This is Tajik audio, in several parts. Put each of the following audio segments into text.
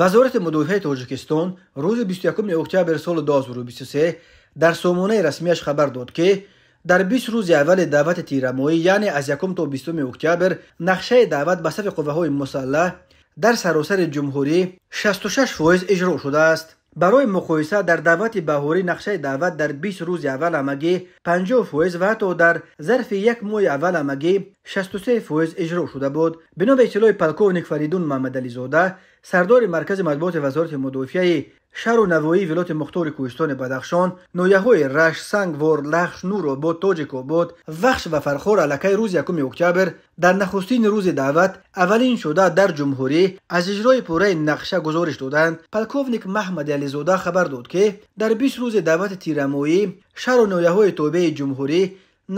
Вазорати мудофиаи Тоҷикистон рӯзи 21 октябр соли 2023 дар сомонаи расмияш хабар дод, ки дар 20 рӯзи аввали даъвати тирамоҳӣ, яъне аз 1 то 20 октябр, нақшаи даъват ба сафи қувваҳои мусаллаҳ дар саросари ҷумҳурӣ 66% иҷро шудааст. Барои муқоиса, дар даъвати баҳорӣ нақшаи даъват дар 20 рӯзи аввал ҳамагӣ 50% ва ҳатто дар зарфи як моҳи аввал ҳамагӣ 63% иҷро шуда буд. Бино ба иттилои полковник Фаридун Маҳмадализода, сардори маркази матбуоти Вазорати мудофиаи шаҳру навоии вилояти мухтори Кӯҳистони Бадахшон, ноҳияҳои Рашт, Сангвор, Лахш, Нуробод, Тоҷикобод, Вахш ва Фархор аллакай рӯзи 1 октябр дар нахустин рӯзи даъват аввалин шуда дар ҷумҳурӣ аз иҷрои пурраи нақша гузориш доданд. Полковник Маҳмадализода хабар дод, ки дар 20 рӯзи даъвати тирамоҳӣ шаҳру ноҳияҳои тобеи ҷумҳурӣ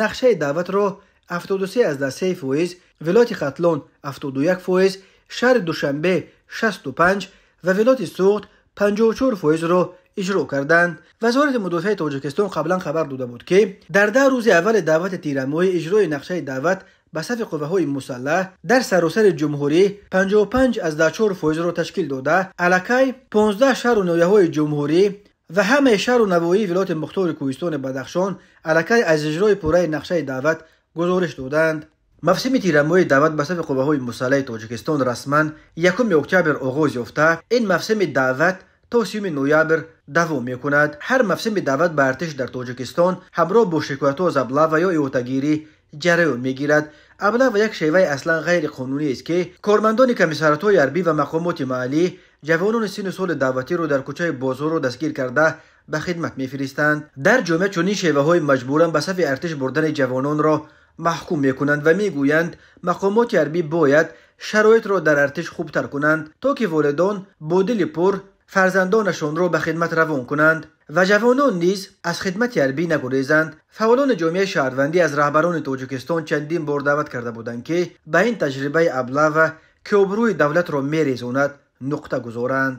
нақшаи даъватро 73,3%, вилояти Хатлон 71%, шаҳри Душанбе 65 ва вилояти Суғд 54%-ро иҷро карданд. Вазорати мудофиаи Тоҷикистон қаблан хабар дода буд, ки дар 10 рӯзи аввали даъвати тирамоҳӣ иҷрои нақшаи даъват ба сафи қувваҳои мусаллаҳ дар саросари ҷумҳурӣ 55,4%-ро ташкил дода, аллакай 15 шаҳру ноҳияҳои ҷумҳурӣ ва ҳамаи шаҳру навоии вилояти мухтори Кӯҳистони Бадахшон аллакай аз иҷрои пурраи нақшаи даъват гузориш доданд. Мавсими тирамоҳии даъват ба сафи қувваҳои мусаллаҳи Тоҷикистон расман 1 октябр оғоз ёфта, ин мавсими даъват то 30 ноябр давом мекунад. Ҳар мавсими даъват ба артиш дар Тоҷикистон ҳамроҳ бо шикоятҳо аз аблава ё иҳотагирӣ ҷараён мегирад. Аблава як шеваи аслан ғайриқонунӣ аст, ки кормандони комиссариатҳои ҳарбӣ ва мақомоти маҳаллӣ ҷавонони синну соли даъватиро дар кӯчаи бозорро дастгир карда ба хидмат мефиристанд. Дар ҷомеа чунин шеваҳои маҷбуран ба сафи артиш бурдани ҷавононро маҳкум мекунанд ва мегӯянд, мақомоти ҳарбӣ бояд шароитро дар артиш хубтар кунанд, то ки волидон бо дили пур фарзандонашонро ба хидмат равон кунанд ва ҷавонон низ аз хидмати ҳарбӣ нагурезанд. Фаъолони ҷомеаи шаҳрвандӣ аз раҳбарони Тоҷикистон чандин бор даъват карда буданд, ки ба ин таҷрибаи аблава, ки обрӯи давлатро мерезонад, нуқта гузоранд.